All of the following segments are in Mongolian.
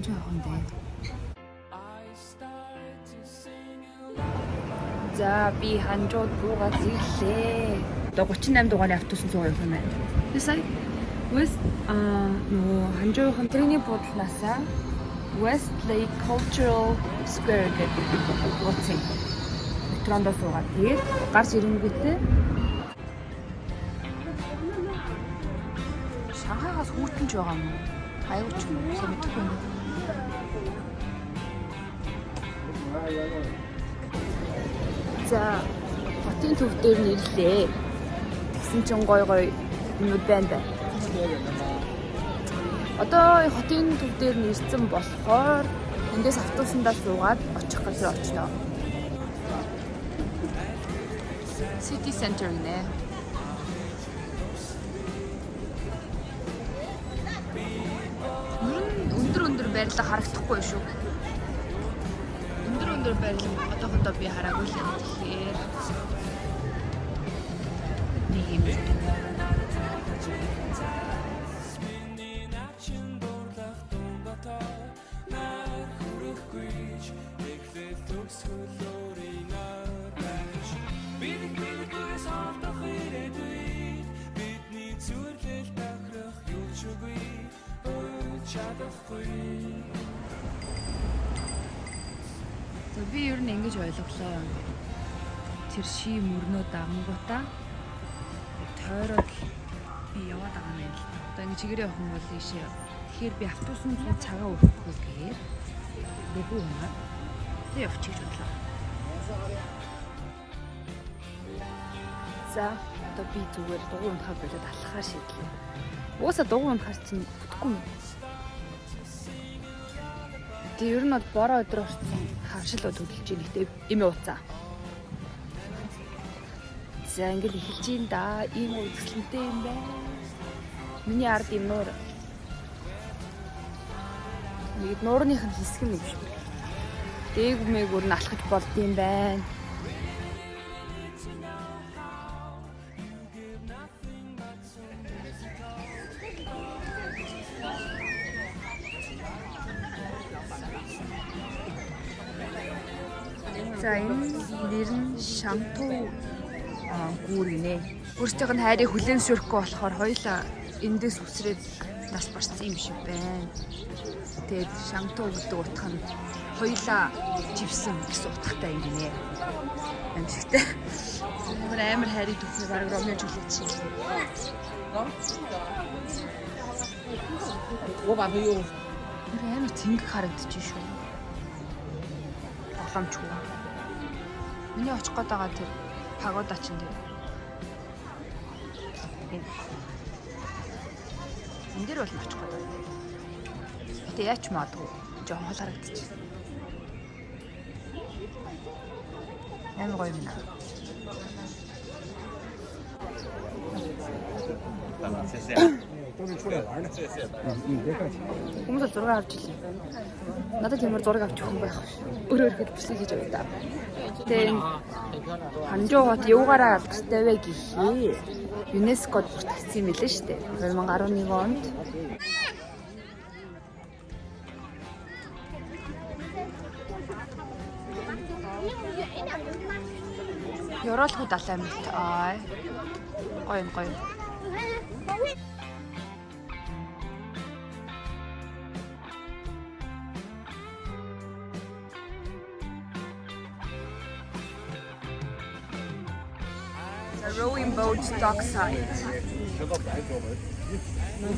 Ханжуу явах юм бэ? За, би Ханжууд буугаад ирлээ. Одоо 38 дугаарын автобусын суугаа явах юм байна. Би сая West нөгөө Ханжуугийн тэрний буудлаасаа West Lake Cultural Square гэдэг бууцсан. Метрондоо суугаад тэгээд гарч ирэнгүүтээ Шанхайгаас хүүтэн ч байгаа юм уу? Аюу ч юм уу? Сайн мэдэхгүй юм. За, хотын төв дээр нь ирлээ. Тэгсэн чинь гой гой юмуд байна да. Одоо хотын төв дээр нь ирсэн болохоор эндээс автобусандаа суугаад очих газар очно. City Center гинэ. Ер нь өндөр өндөр байрлал харагдахгүй шүү. Өндөр өндөр байрлал одоохондоо би хараагүй л юм. Тэгэхээр нэг юм. Миний начин дурлах дундато нар хүрэхгүй ч эхлэл төгсгөл өөрийн ойр байж бид бидгээс холдох ирээдүй бидний зүрлэл тохирох юу ч үгүй уйж чадахгүй. За, би ер нь ингэж ойлголоо. Тэр ши мөрнөө дагангуудаа тойроод би яваад байгаа юм байна л да. Одоо ингэ чигээрээ явах юм бол ийшээ. Тэгэхээр би автобусын цуг цагаа өргөхгүйгээр дэгүү унаад тэг явчих гэж бодлоо. За, одоо би зүгээр дугуй унахаа болоод алхахаар шийдлээ. Угаасаа дугуй унахаар чинь бүтэхгүй юм. Тэгээ ер нь бол бороо өдөр орсон хавшил хөдөлж ийн гэтээ эмээ уцаа. За, ингээл эхэлж ийн да. Ийм үзэсгэлэнтэй юм байна. Миний ард ийм нуур. Нэг нуурных нь хэсэг нь юм шиг. Дээгүмээгүр нь алхаж болд юм байна. За, энэ нэр нь Шамту гүүр гинэ. Өөрсдийнх нь хайрыг хүлээн зөвшөөрөхгүй болохоор хоёулаа эндээс үсрээд нас барсан юм шиг байна. Тэгээд Шамту гэдэг утга нь хоёулаа живсэн гэсэн утгатай юм гинэ. Аимшигтай. Амар амар хайрыг түүхний бараг Ромео Жулиет шиг. 我把它用 Нэр амар цэнгэг харагдчих шүү. Боломжгүй. Миний очих гээд байгаа тэр пагода чинь тэр. Энэ. Энэ дээр бол очих гээд байна. Гэтэ яач магадгүй. Жохон хол харагдчих. Амар гоё юм аа. 谢谢。都是出来玩的。嗯，别客气。 Хүмүүс бол зураг авч илээ. Надад тиймэр зураг авч өгөх юм байх. Өөрөө өөрөөр бичлэг хийж яваа да. Тэгээ энэ Ханжуу хот юугаараа алдартай вэ гэхээ. ЮНЕСКОд бүртгэгдсэн юм билээ шүү дээ. 2011 онд. Ёроолхуу далай мэт. Аа. Гоё юм, гоё. The rowing boat dockside.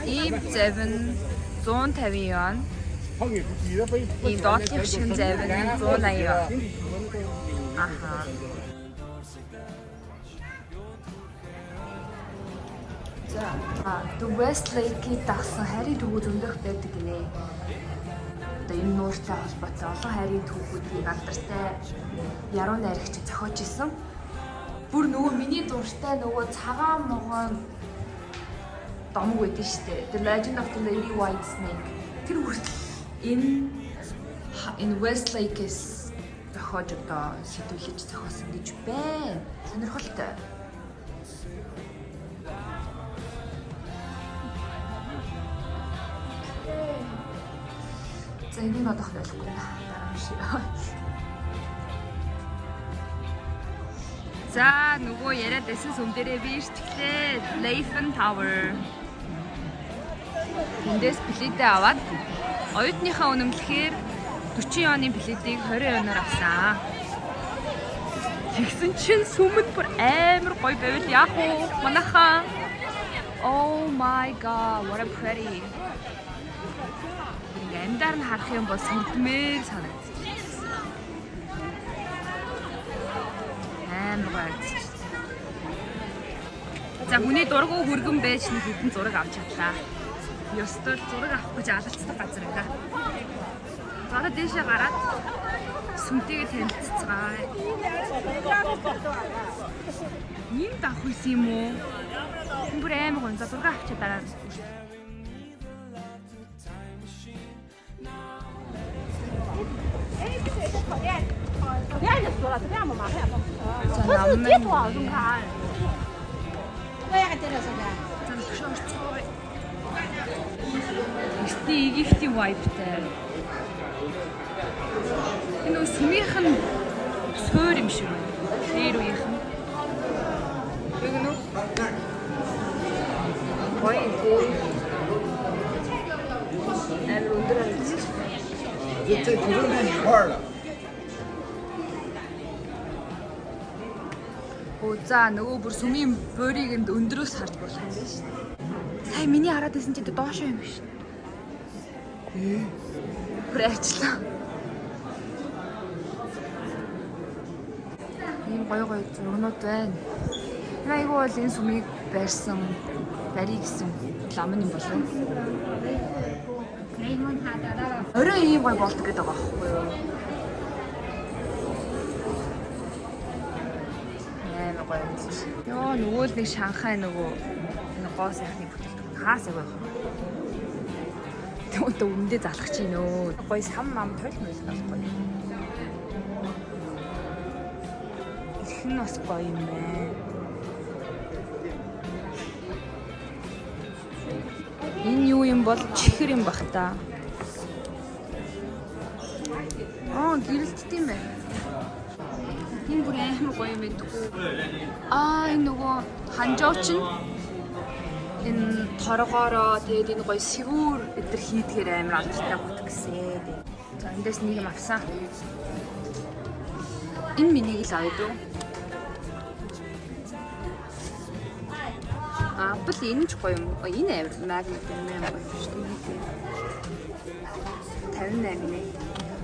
Ийм завь нь 150 юан. Ийм доотлох шиг завь нь 180 юан. Аха. За, The West Lake-ийг дагсан хайрын түүхүүд зөндөх байдаг гинэ. Одоо энэ нууртай холбоотой олон хайрын түүхүүдийг алдартай яруу найрагч зохиож исэн. Бүр нөгөө миний дуртай нөгөө цагаан могоон домог байдаг шүү дээ. The Legend of the Lady White Snake. Тэр хүртэл энэ West Lake-с зохиож одоо сэдвлэж зохиосон гэж байна. Сонирхолтой. За, энийг одооход ойлгохгүй байна. Дараа нь шиг. За, нөгөө яриад байсан сүм дээрээ би ирчихлээ. Leifeng Tower. Эндээс билетээ аваад оюутныхаа үнэмлэхээр 40 юаны билетийг 20 юанаар авсан. Тэгсэн чинь сүм нь бүр амар гоё байвал яах вэ? Манайхаа. Oh my God, what a pretty. Ингээ амьдаар нь харах юм бол сэрдмээр санагдчих. Амар гоё харагдчих. За, хүний дургүй хүргэн байж нэг хэдэн зураг авч чадлаа. Ёстой л зураг авах гэж алалцдаг газар байна. За, одоо дээшээ гараад сүмтэйгээ танилцацгаая. Энд авах байсан юм уу? Энэ бүр амар гоё. За, зураг авчаа дараа. 这就说了，这样嘛麻烦。 За, нам 别多少种卡。我也还得了是的。 За, хөшөө орцгоё. Эртний Египтийн vibe-тай. Энэ нөгөө сүмийнх нь суур юм шиг байна. Дээр үеийнх нь. Яг нөө. Гоё тий. Амар өндөр харагдчих. 这这就是那一块儿的。 Оо, за, нөгөө бүр сүмийн буурийг энд өндрөөс харж болох юм байна шүү. Сая миний хараад байсан чинь доошоо юм биш. Бүр айчлаа. Ийм гоё гоё зургнууд байна. Энэ айгуу бол энэ сүмийг барьсан, барья гэсэн лам юм болов. Орой ийм гоё болдог гэдэг байгаа байхгүй юу? Амар гоё юм чи. Йоо, нөгөө л нэг Шанхай нөгөө энэ гоо сайхны бүтээгдэхүүн хаас айгүй байх. Тэгвэл өмнөдөө залах чи нөө. Гоё сам мам тойл мөл бас гоё. Их нь бас гоё юм байна. Энэ юу юм бол, чихэр юм бах та. Аа, гэрэлтдэг юм байна. Энэ бүр амар гоё юм байдаг. Аа, энэ нөгөө ханжоо чинь энэ торгоороо, тэгээд энэ гоё сэгүүр өдр хийдгээр амар алдартай бут гэсэн. За, эндээс нэг юм авсан. Энэ миний л авъя дөө. Аа, бал энэ ч гоё юм. Энэ амар магнит юм, амар гоё юм шүү дээ. 58 нэ.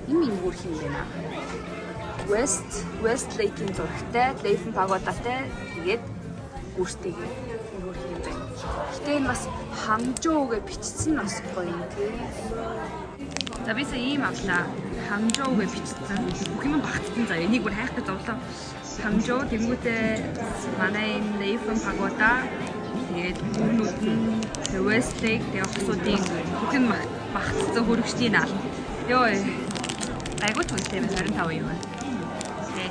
Энэ миний хөрх юм байна. West Lake-ийн зурагтай, Leifeng Pagoda-тай, тэгээд гүртэйгээ хөрх юм байна. Гэтэ энэ бас Ханчжоу гэж бичсэн нь бас гоё юм тий. За, би сая ийм авлаа. Ханчжоу гэж бичсэн. Бүх юм багтсан заяа. Энийг бүр хайх гэж зовлоо. Ханчжоу тэнгүүтээ манай энэ Leifeng Pagoda, тэгээд гүрнүүд нь West Lake, тэгээд хосуудын бүх юм багтсан хөрөгчдийн наал. Йоо. Айгуу ч үнэтэй байна, 25 юм байна. Окей.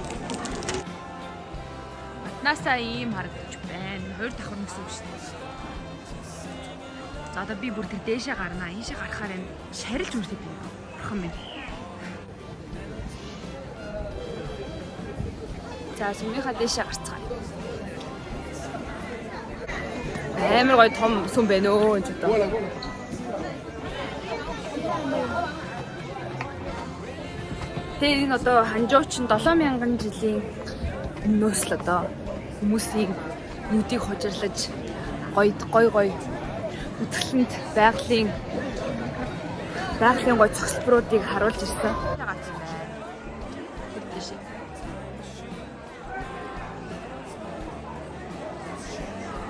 Батнасаа ийм харагдаж байна. Хоёр давхар гэсэн үг шүү дээ. За, одоо би бүр тэр дээшээ гарнаа. Ийшээ гарахаар энэ шарилж үрдэг юм. Бурхан минь. За, сүмийнхаа дээшээ гарцгаая. Амар гоё том сүм байна өө энэ ч одоо. 过来过来。 Тэгээ энэ одоо Ханжуу чинь 7000 жилийн өмнөөс л одоо хүмүүсийн нүдийг хужирлаж гоё гоё гоё үзэсгэлэнт байгалийн гоё зохилборуудыг харуулж ирсэн. Тэр тийшээ.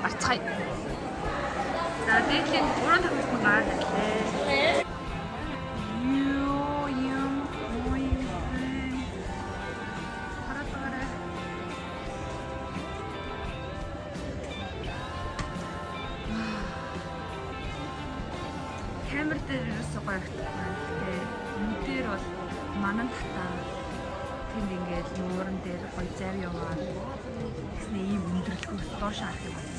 Гарцгаая. За, дээдлийн 3 давхарт нь гараад ирлээ. Йоо, юм гоё юм бэ. Хараад байгаарай. Камер дээр ерөөсөө гоё харагдахгүй. Гэтэ нүдээр бол манан татаа тэнд ингээд нууран дээр гоё зав яваад тэгснэ ийм өндөрлөхөөр доош харах юм байна.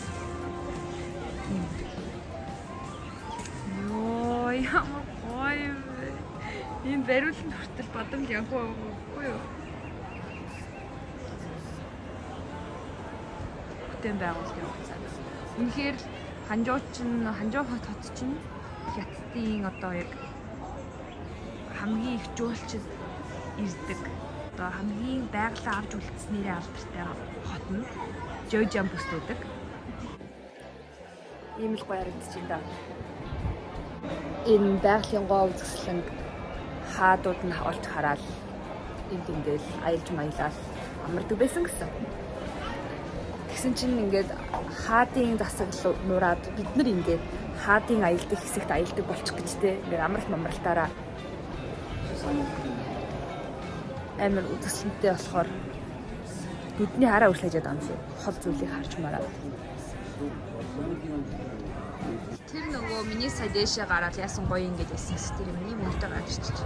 Тийм. Йоо, ямар гоё юм бэ. Ийм бариулан хүртэл бадамд явах уугүй юу? Бүтээн байгуулалтын хугацаанд. Үнэхээр Ханжуу чинь Ханжуу хот хот чинь Хятадын одоо яг хамгийн их жуулчид ирдэг. Одоо хамгийн байгалаа авч үлдснээрээ алдартай хот нь Жожиан бүс байдаг. Ийм л гоё харагдаж байна да. Энэ байгалийн гоо үзэсгэлэнг хаадууд нь олж хараад энд ингээл аялж маялал амардаг байсан гэсэн. Тэгсэн чинь ингээд хаадын засаглал нураад бид нар ингээд хаадын аялдаг хэсэгт аялдаг болчих гэж те. Ингээд амралт мамралтаараа амар үзэсгэлэнтэй болохоор нүдний хараа үрслэж байгаа юм шиг хол зүйлийг харж мараад. Тэр нөгөө миний сая дээшээ гараад яасан гоё ингэж яасан гэсэн тэр миний мөртөө гарч ирчих.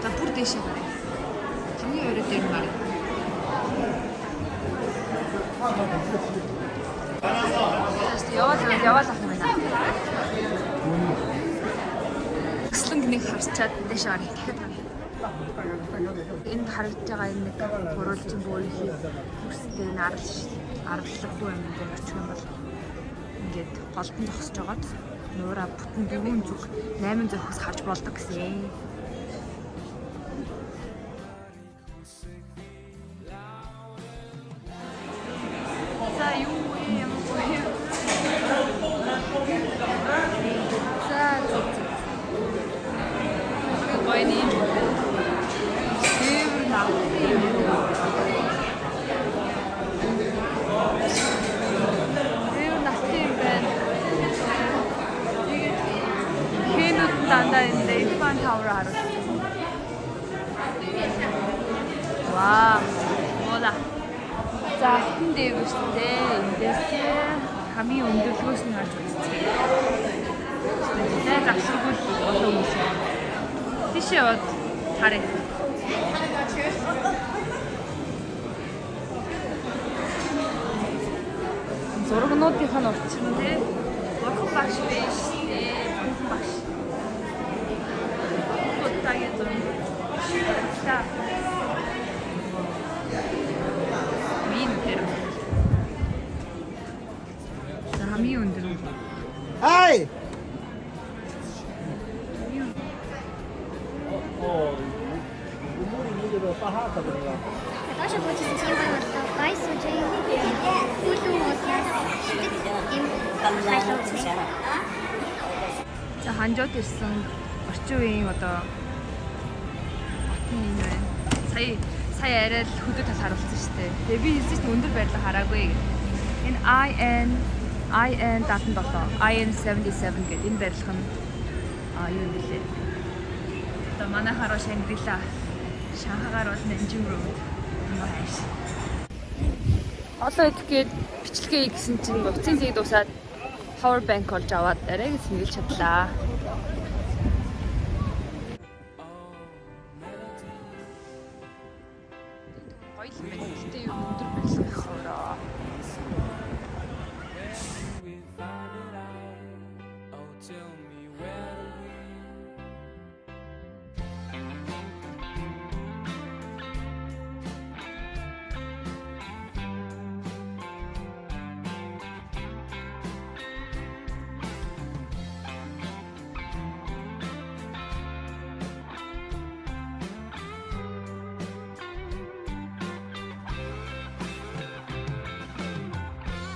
За бүр дээшээ гараа. Чиний өрөө дээр нь гараа. Яваал яваал ах юм байна. Гэслэнг нэг харчаад дээшээ гарах. Энд харагдж байгаа энэ нэг гурвалжин бөөрийн хүстэй энэ арал араллаггүй юм дээр очих юм бол ингээд голдон зогсож байгаад нуураа бүтэн дөрвөн зүг 8 зохис харж болдог гэсэн. За юу вэ юм бэ? За зөв зөв. Гоё нэг Дээвэр навтын юм. Дээвэр навтын юм байна. Тэгээд хэнүүд дандаа энэ Eiffel Tower харуулсан. Вау. Мола. За алтан дээвэр шүү дээ. Эндээс хамгийн өндөрлгөөс нь харж үздэг. Зай завсаргүй л олон хүмүүс байна. Тийшээ яваад харъя. Зургнуудынх нь учир нь те бурхан багш байж дээ. Бурхан багш. Буддагийн зураг. За. Миний нүдээр. За хамгийн өндөр. 哎。哦，我屋里那个巴哈可不知道。 Гадааш буужсэн чинь баг боллоо. Гай сужээ. Хүлэн уулаас шидэг юм хайлаа үзлээ. За Ханжууд ирсэн орчин үеийн одоо хотын энэ байна. Сая сая арай л хөдөө тал харуулсан шүү дээ. Тэгээ би хэлсэн чинь өндөр байрлал хараагүй гэх. Энэ IN IN 77 IN 77 гэдэг энэ барилга нь а юу юм бэлээ. Одоо манайхаар бол Шангрила, Шанхайгаар бол Нанжин Road юм хайш. Олон идэх гээд бичлэгээ хий гэсэн чинь утсын цэг дуусаад power bank олж аваад арай гэж сэнгэлж чадлаа. Гоё л юм байна. Гэтэ юу өндөр барилга их хороо. We find it out. Oh, tell me where do we?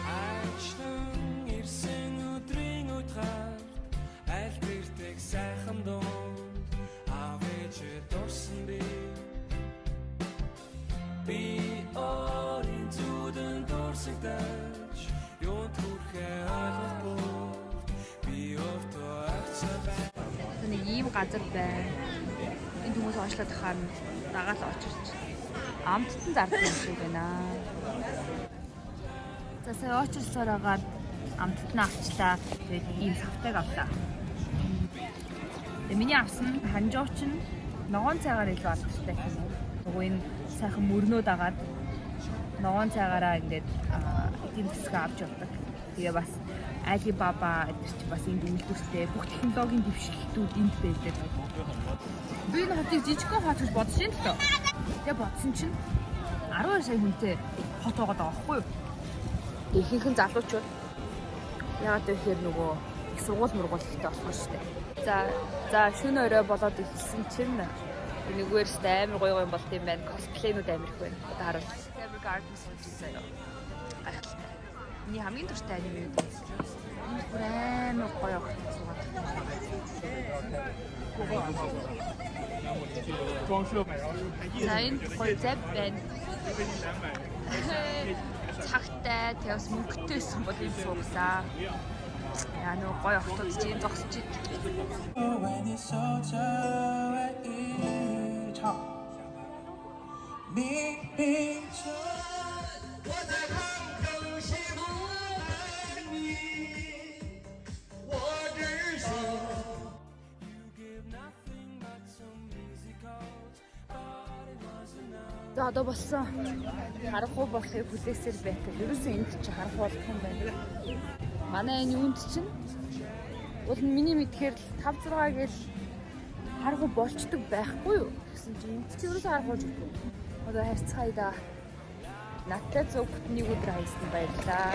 Ажлан ирсэн өдрийн уйтгарт аль бэртэг сайхан дунд аав ээжээ дурсан би би өөрийн зүудэн дурсагдаж юунд хүрэхээ ойлгохгүй би өөртөө агцаа бай. Одоо нэг ийм газар байна. Энд хүмүүс оошлоод тахаар нь дагаал очирч амттан зардаг юм шиг байна. За сая очирсоор агаад амттан авчлаа. Тэгээд ийм савтайг авлаа. Тэгээд миний авсан ханжууч нь ногоон цайгаар илүү алдартай гэх юм уу. Нөгөө энэ сайхан мөрнөө дагаад ногоон цайгаараа ингээд эдийн засгаа авч явдаг. Тэгээ бас Alibaba гэдэг чинь бас энд үйлдвэрлэдэг бүх технологийн дэвшилтүүд энд байдаг. Би энэ хотыг жижигхэн хот гэж бодсон юм л тоо. Тэгээ бодсон чинь 12 сая хүнтэй хот байгаа даа байхгүй юу? Ихэнх нь залуучууд яагаад гэхээр нөгөө их сургууль мургуул ихтэй болохоор шүү дээ. За шөнө орой болоод эхэлсэн чинь нэгүгээр ч амар гоё гоё болд юм байна. Cosplay нууд амар их байна. Одоо харуул. Ever Garden сууж заяа. Гайхалтай. Миний хамгийн дуртай аниме юу вэ? Энэ бүр амар гоё огт суугаад. За энэ гоё зав байна. Цагтай, тэгээ бас мөнгөтэй байсан бол юм суугсаа. Яа нөө гоё охтууд чи энэ зогсож 为你守着唯一唱，冥冥中。我在航空西不爱你，我只想。 За одоо болсон. Харахгүй болохыг хүлээсээр байтал. Ерөөсөө энд чи харах болох юм байна. Манай энэ юунд чинь уул нь миний мэдхээр л 5 6 гээл харахгүй болчдөг байхгүй юу? Гэсэн чинь энд чи ерөөсөө харах болж өгдөг. Одоо харьцгаая да. Надтай зөв бүтэн нэг өдөр хайсан баярлаа.